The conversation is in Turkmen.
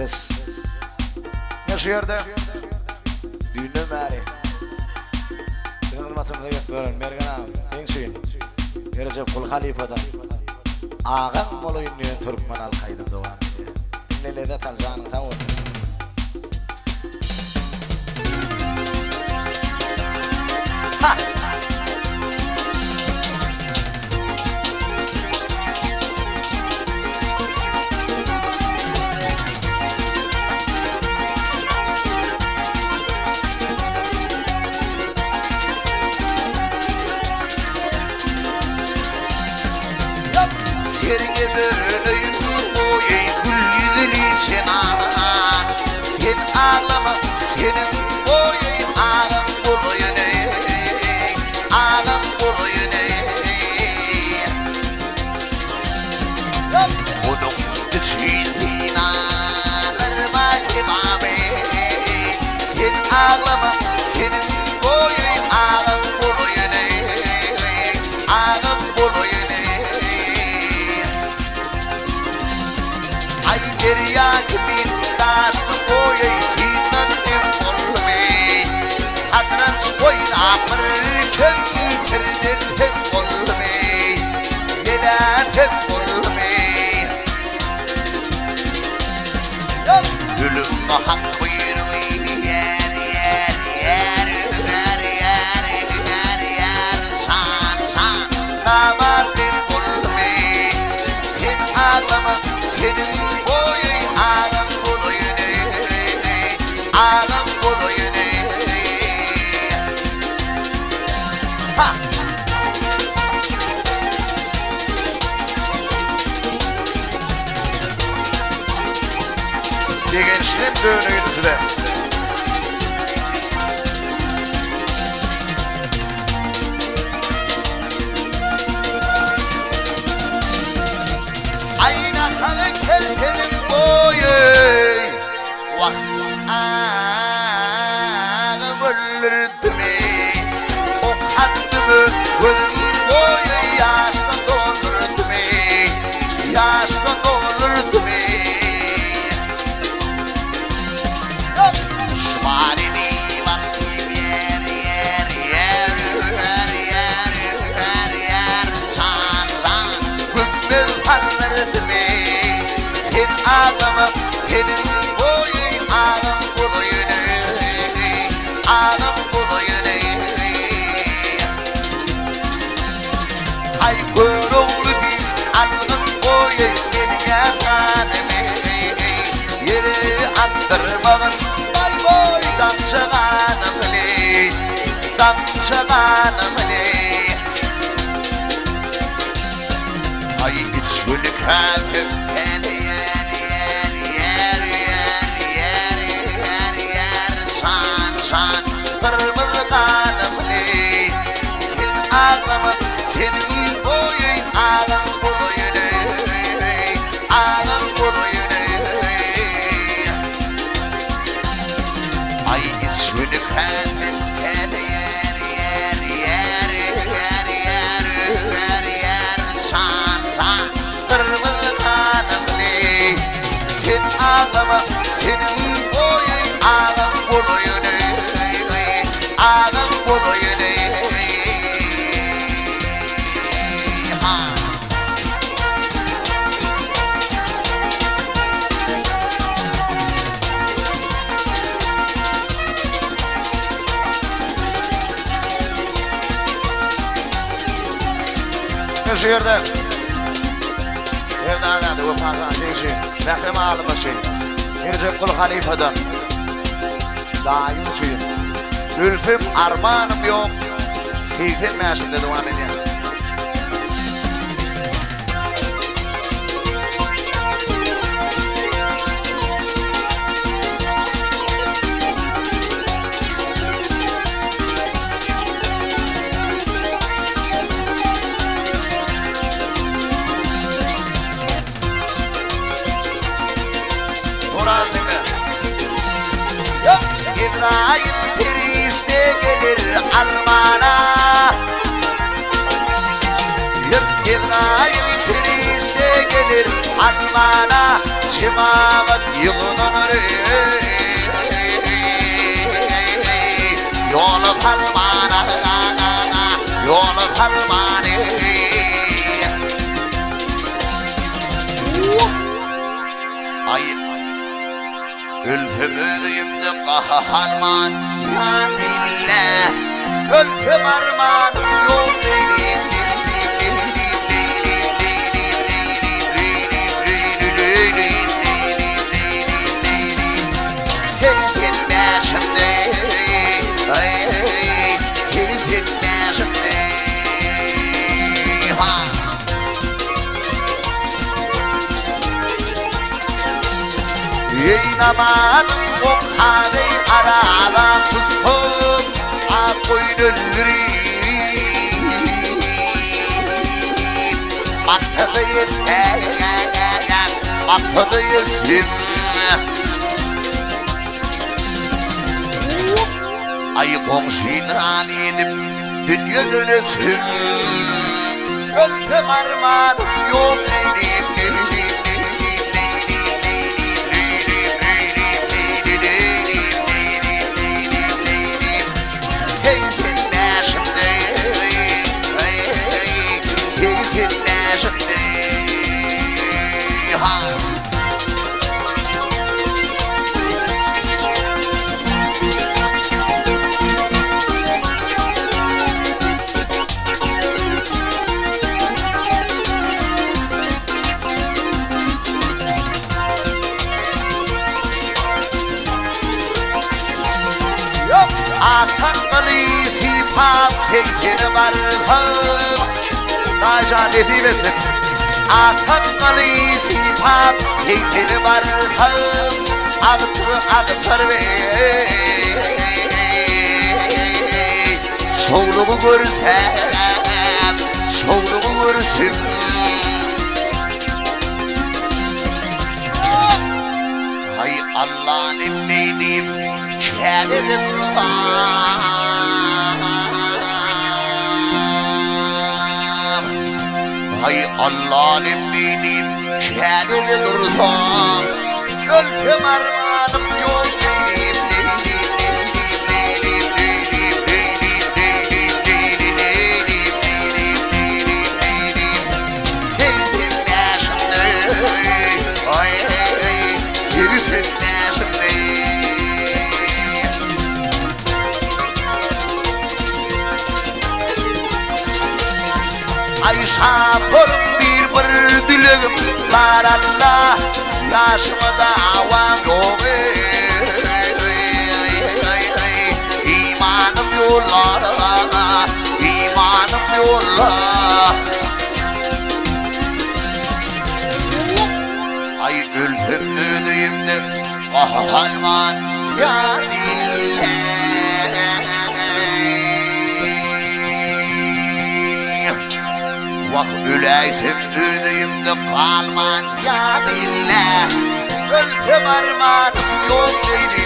Res. Ine şu ýerde düýnden bäri biziň hyzmatymyza gelip ýören Mergen agam, seň üçin Erejepguly halypadan Agaň bolaýyn diýen türkmen halk aýdymy dowam edýär. Diňle lezzet al, janyň sag bolsun. Ha! Seriňe döneýin goýaý gül ýüzli jenan Sen aglama seniň goýaý agam bolaýyn eý Agam bolaýyn eý Onuň üçin synanyrma kebaby Sen aglama seniň goýaý agam bolaýyn eý Agam bolaýyn eý Aý derýa kimin daşdy goýaý syndan hem bolmy Satranç oýnap bir kempirden hem bolmy Ýelän hem bolmy Ölüm hak buýrugy ýer ýer ýer ýer ýer ýer ýer jan jan Namart el bolmy Sen aglama seniň goýy agam bolaýyn eý agam bolaýyn eý Ha! Begençlem döneýin size. Aýna kagy kelteniň boýy, Wah, agam öldürdimi, Okatdymy gözüň boýy, Ýaşdan doldurdymy, Ýaşdan doldurdymy. Duşman edip aldy ýer, ýer, ýer, ýer, ýer, ýer, ýer, jan, jan, Gümmez saldyrdymy, Sen aglama, seniň boýy agam bolaýyn eý, agam bolaýyn eý. Aý Görogly diýip algyn goýaý meniň-ä janymy Ýere akdyrmagyn baý-boý damja ganymly Damja ganymly Aý içgili käsem täze ýer ýer ýer ýer ýer ýer ýer jan jan Gyrmyzy ganymly Sen aglama seniň boýy agam bolaýyn eý agam bolaýyn eý Aý içgili käsem täze ýer ýer ýer ýer ýer ýer ýer jan jan Gyrmyzy ganymly Sen aglama seniň boýy agam bolaýyn eý agam bolaýyn eý ha. Şu ýerde Merdana Wepa jan seň üçin, Mährem alym üçin, Erjepguly halypadan daýym üçin Ölsem armanym ýok 85-inde dowam edýär. Oraz diňle. Ýok, Ezraýyl perişde gelir almana. Ýok, Ezraýyl perişde gelir. almana jemagat ýygnanar Ýola salmana Ýola salmany Aý Ölsem öz öýümde gaharman Ýa dille Ölsem armanym ýok diýdim. 85-imde 85-imde Ha! Eý namazyň okany aradan tutsam, ak goýun öldürip. Maksada ýetsem, maksada ýetsem. Aý goňşyny razy edip, dünýe dönesim. Ölsem armanym ýok diýdim. 85-imde, 85-imde. Ha! Ak sakgaly sypap 80-e barsam, Daýjan nesip etsin. Ak sakgaly sypap 80-e barsam, Agtygy agtar Çowlugy görsem, çowlugy görsem. Ay Allah'ın neydim, Kabe'de dursam. Ay Allah'ın neydim, Kabe'de dursam. Ölsem armanym ýok diýdim. 85-imde, ay 85-imde. Ay şapırım bir bir dilegim bar Allah, Ýaşyma dawam ýok İmanım yolla, imanım yolla. Ay ölsem öýümde gaharman ýa dille. Vah öläýsem öýümde galman ýa dille. Ölsem armanym ýok diýdim.